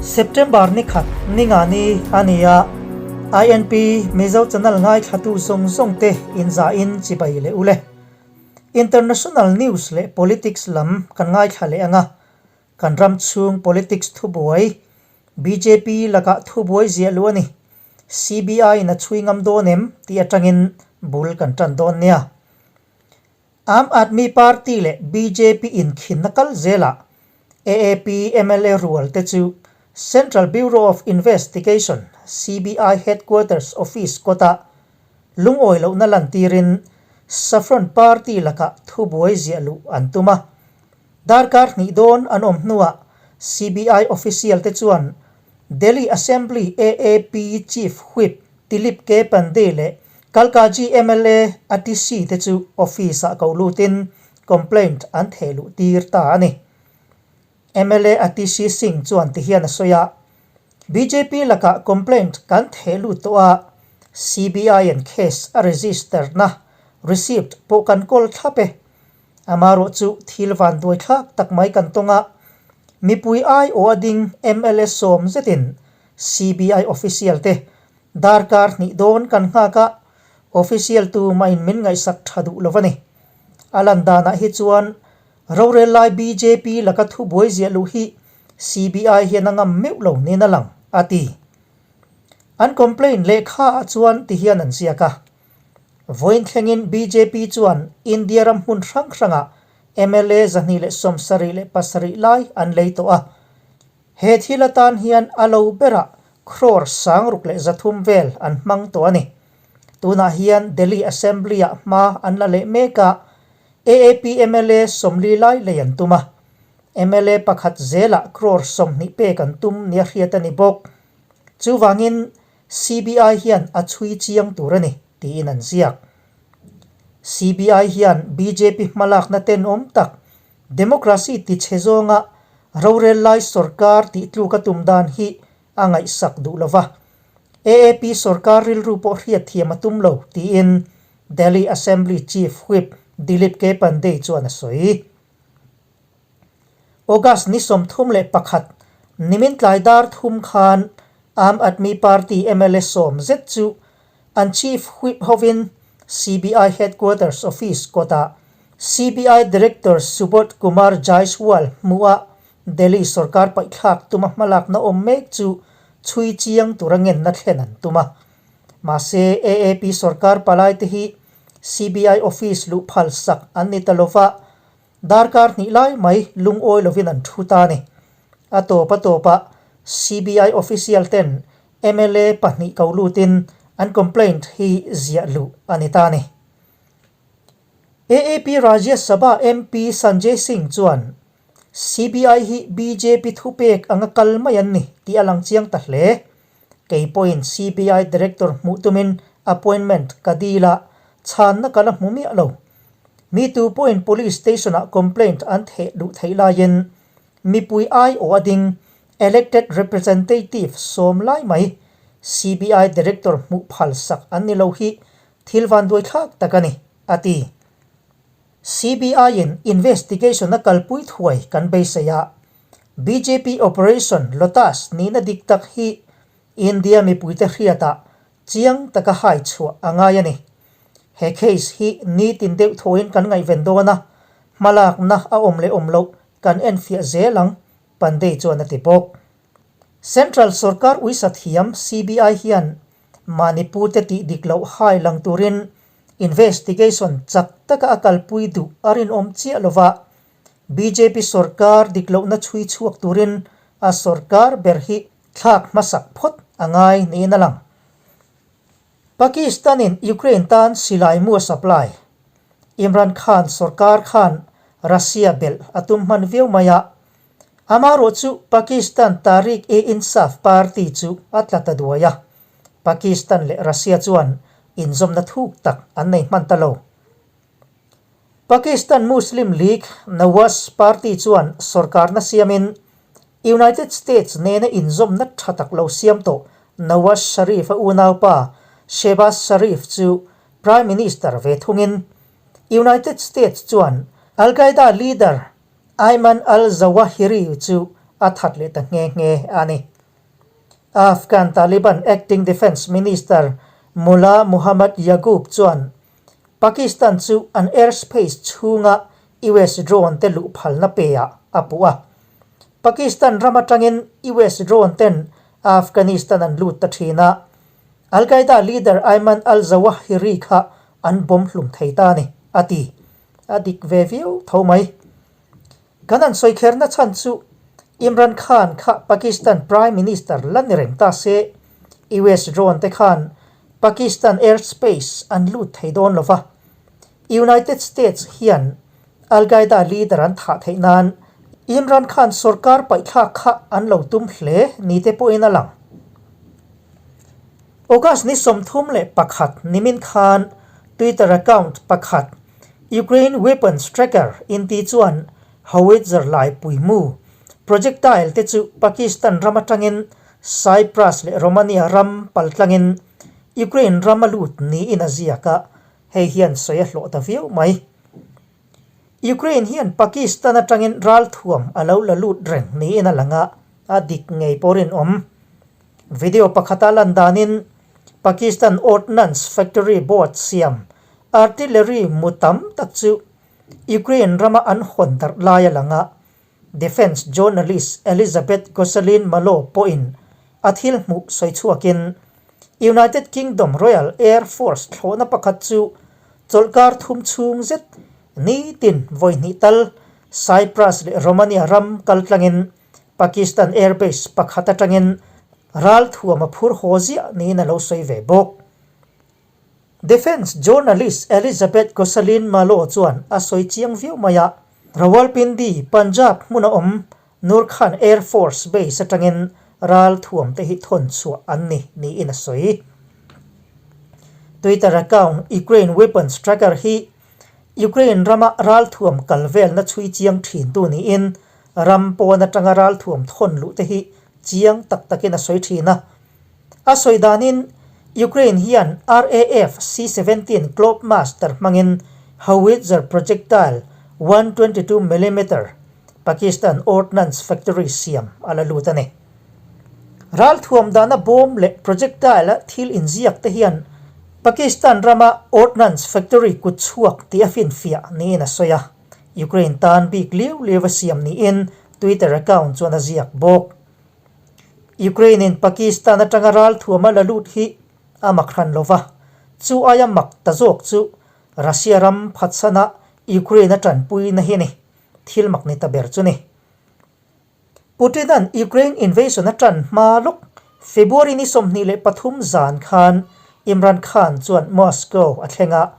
September ni khat ni nga ni a ni a, INP Mizo channel ngaithlatu zawng zawng te inzahin chibai leh ule. International news leh politics lam kan ngaithla leh ang a, kan ram chhung politics thubuai bjp lakah thubuai ziah luh a ni. CBI in a chhui ngam dawn em tih atangin bul kan tan dawn nia. Aam Aadmi Party leh bjp inkhinna kal zelah AAP mla rual te chu Central Bureau of Investigation, CBI, Headquarters Office kawtah lungawi lohna lantirin Saffron Party lakah thubuai ziah luh an tum a. Darkar hnih dawn an awm hnuah CBI official te chuan Delhi Assembly AAP Chief Whip Dilip K Pandey leh Kalkaji mla Atishi te chu office-ah ko lutin complaint an theh luh tir ta a ni. Mla Atishi Singh chuan tihian a sawi a, bjp lakah complaint kan theh lut tawh a, CBI in case a register na receipt pawh kan kawl thlap e. Amarawh chu thil vanduai thlak tak mai kan tawng a, mipui aiawh a ding mla sawm zetin CBI official te darkar hnih dawn kan nghak a, official tu mahin min ngaihsak tha duh lo a ni. A lan danah hi chuan rorel lai bjp laka thubuai ziah luh hi CBI hian a ngam meuh lo niin a lang, a ti. An complaint lehkha ah chuan ti hian an ziak a. Vawiin thlengin bjp chuan India ram hmun hrang hrangah mla 277 lai an lei tawh a. He thil atan hian a lo berah crore 6300 vel an hmang tawh a ni. Tunah hian Delhi Assembly-ah hma an la leh mek a, AAP mla 40 lai lei an tum a. Mla pakhat zelah crore 20 pek an tum nia hriat a ni bawk. Chuvangin CBI hian a chhui chiang tur a ni, tiin an ziak. CBI hian bjp hmalakna tenawm tak, democracy tichhe zawnga rorel lai sorkar tih tluk a tum dan hi a ngaihsak duh lo va. AAP sorkar rilru pawh hriatthiam a tum lo, tiin Delhi Assembly Chief Whip Dilip K Pandey chuan a sawi. August ni 31, nimin tlai dar thum khan Aam Aadmi Party mla sawm zet chu an Chief Whip hovin CBI Headquarters Office kawtah CBI Director Subodh Kumar Jaiswal hmuhah Delhi sorkar paihthlak tuma hmalakna awm mek chu chhui chiang tura ngenna thlen an tum a. Mahse, AAP sorkar palaite hi CBI Office luh phalsak an ni ta lova, Darkar hnih lai mai lungawi lovin an thu ta a ni. A tawp a tawpah CBI official ten mla pahnih ko lutin an complaint hi ziah luh a ni ta a ni. AAP Rajya Sabha MP Sanjay Singh chuan CBI hi bjp thupek anga kal mai an ni tih a lang chiang ta hle. Kei pawhin CBI Director hmuh tumin appointment ka dil a, chhanna ka la hmu miah lo. Mi tu pawhin Police Station-ah complaint an theh duh theih laiin mipui aiawh a ding elected representative sawm lai mai CBI Director hmuh phal sak an ni lo hi thil vanduaithlak tak a ni, a ti. CBI-in investigation a kalpui thuai kan beisei a, bjp Operation Lotus nihna dik tak hi India mipuite hriatah chiang taka hai chhuah a ngai a ni. He case hi nitin deuh thawhin kan ngaihven dawn a, hmalakna a awm leh awm loh kan enfiah zel ang, Pandey chuan a ti bawk. Central sorkar uisa thiam CBI hian mahni pute tih dik loh hai lang turin investigation chak taka a kalpui duh a rinawm chiah lova, bjp sorkar dik lohna chhui chhuak turin a sorkar ber hi thlak hmasak phawt a ngai niin a lang. Pakistan-in Ukraine tan silai mu a supply. Imran Khan sorkar khan Russia belh a tum hman viau mai a, amaherawh chu Pakistan Tehreek-e-Insaf party chu a tla ta duai a, Pakistan leh Russia chuan inzawmna thuk tak an nei hman ta lo. Pakistan Muslim League Nawaz party chuan sorkarna siamin United States nena inzawmna tha tak lo siam tawh Nawaz Sharif-a unaupa Shehbaz Sharif chu Prime Minister ve thungin United States chuan Al-Qaeda leader Ayman al-Zawahiri chu a that leh ta nghe nghe a ni. Afghan Taliban acting defence minister Mullah Muhammad Yagoob chuan Pakistan chu an airspace chhunga US drone te luh phalna pe ah a puh a. Pakistan ram atangin US drone ten Afghanistan an lut ta thin a, Al-Qaeda leader Ayman al-Zawahiri kha an bomb hlum thei ta a ni, a ti. A dik ve viau tho mai. Kan han sawi kherna chhan chu Imran Khan kha Pakistan Prime Minister la ni reng ta se, US drone te khan Pakistan airspace an lut thei dawn lo va. United States hian Al-Qaeda leader an thah theih nan Imran Khan sorkar paihthlak kha an lo tum hle ni te pawhin a lang. August ni 31 nimin khan Twitter account pakhat Ukraine Weapons Tracker inti chuan howitzer laipui mu, projectile, te chu Pakistan ram atangin Cyprus leh Romania ram paltlangin Ukraine ram a lut niin a ziak a, hei hian sawi a hlawh ta viau mai. Ukraine hian Pakistan atangin ralthuam a lo la lut reng niin a lang a, a dik ngei pawh rinawm. Video pakhata lan danin Pakistan Ordnance Factory Board siam artillery mu tam tak chu Ukraine rama an hawn darh lai a lang a, Defence journalist Elizabeth Gosselin Malo pawhin a thil hmuh sawi chhuakin United Kingdom Royal Air Force thlawhna pakhat chu chawlhkar thum chhung zet nitin vawi hnih tal Cyprus leh Romania ram kaltlangin Pakistan airbase pakhat atangin ralthuam a phur haw ziah niin a lo sawi ve bawk. Defence journalist Elizabeth Gosselin Malo chuan a sawi chiang viau mai a, Rawalpindi, Punjab hmuna awm Nur Khan Air Force Base atangin ralthuam te hi thawn chhuah an ni niin a sawi. Twitter account Ukraine Weapons Tracker hi Ukraine rama ralthuam kal velna chhui chiang thintu niin ram pawn atanga ralthuam thawn luh te hi chiang tak takin a sawi thin a. A sawi danin Ukraine hian RAF C-17 Globemaster hmangin howitzer projectile 122 millimeter Pakistan Ordnance Factory siam a la lut a ni. Ralthuam dahna bawm leh projectile-a thil inziak te hian Pakistan rama Ordnance Factory kut chhuak tih a finfiah niin a sawi a, Ukraine tan bik liau liau a siam niin Twitter account chuan a ziak bawk. Ukraine-in Pakistan atanga ralthuam a la lut hi a mak hran lo va, chu aia mak ta zawk chu Russia ram phatsana Ukraine a tanpuina hi a ni, thil mak ni ta ber chu ni. Putin-a'n Ukraine invasion a tan hma lawk February ni 23 zan khan Imran Khan chuan Moscow a thleng a,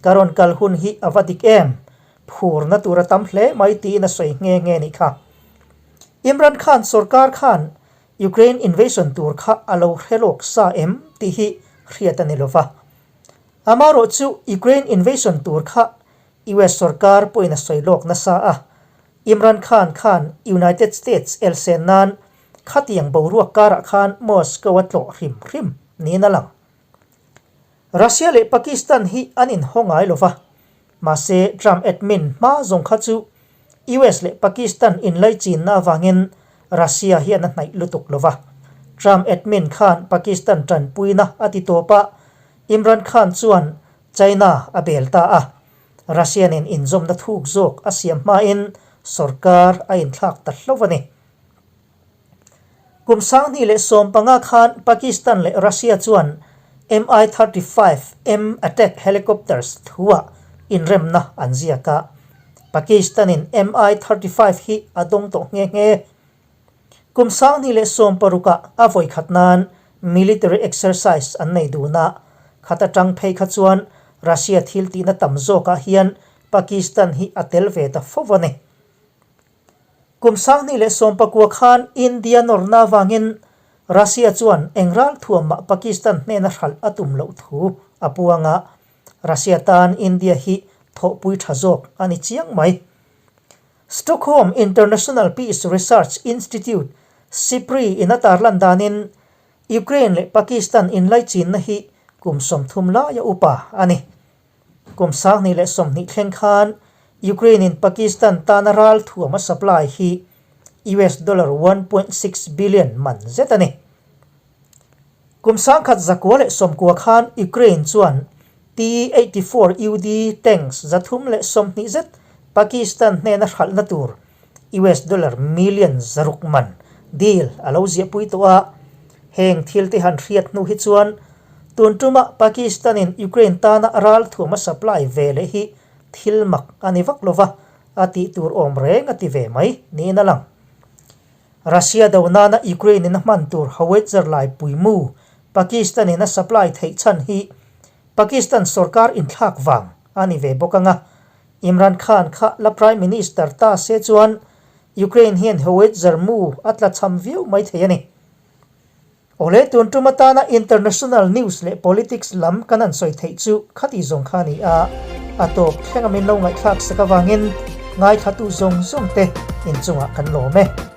Ka rawn kal hun hi a va dik em? Phurna tur a tam hle mai tiin a sawi nghe nghe nih kha. Imran Khan sorkar khan Ukraine invasion tur kha a lo hre lawk sa em tih hi hriat a ni lo va. Amaherawh chu Ukraine invasion tur kha US sorkar pawhin a sawi lawk nasa a, Imran Khan khan United States elsen nan khatiang boruak karah khan Moscow a tlawh hrim hrim niin a lang. Russia leh Pakistan hi an inhaw ngai lo va, mahse Trump admin hma zawng kha chu US leh Pakistan inlaichinna avangin Russia hian a hnaih lutuk lo va. Trump admin khan Pakistan tanpuina a ti tawp a, Imran Khan chuan China a bel ta a. Russia-nen inzawmna thuk zawk a siam hmain sorkar a inthlak ta hlauh a ni. Kum 2015 khan Pakistan leh Russia chuan Mi-35M attack helicopters thuah inremna an ziak a, Pakistan-in Mi-35 hi a dawng tawh nghe nghe. Kum 2016-ah a vawikhat nan military exercise an nei dun a, khat atang phei kha chuan Russia thil tihna tam zawkah hian Pakistan hi a tel ve ta fo a ni. Kum 2019 khan India nawrna avangin Russia chuan eng ralthuam mah Pakistan hnena hralh a tum loh thu a puang a, Russia tan India hi thawhpui tha zawk a ni chiang mai. Stockholm International Peace Research Institute, SIPRI, in a tarlan danin Ukraine leh Pakistan inlaichinna hi kum 30 laia upa a ni. Kum 2020 thleng khan Ukraine in Pakistan tana ralthuam a supply hi US dollar 1.6 billion man zet a ni. Kum 1990 khan Ukraine chuan T-84 UD tanks 320 zet Pakistan hnena hralhna tur US dollar million 600 man deal a lo ziahpui tawh a. Heng thil te han hriat hnu hi chuan tun tumah Pakistan-in Ukraine tana ralthuam a supply ve leh hi thil mak a ni vak lova, a tih tur awm reng a ti ve mai niin a lang. Russia do nana Ukraine in a hman tur howitzer lai puimu Pakistan in a supply theih chhan hi Pakistan sorkar inthlak vang a ni ve bawk anga, Imran Khan kha la Prime Minister ta se chuan Ukraine hian howitzer mu a tla cham viau mai thei a ni. Awle tun tum atana international news leh politics lam kan han sawi theih chu khati zawng kha a ni a, a tawp thleng a min lo ngaihthlak sak avangin ngaithlatu zawng zawng te inchungah kan lawm e.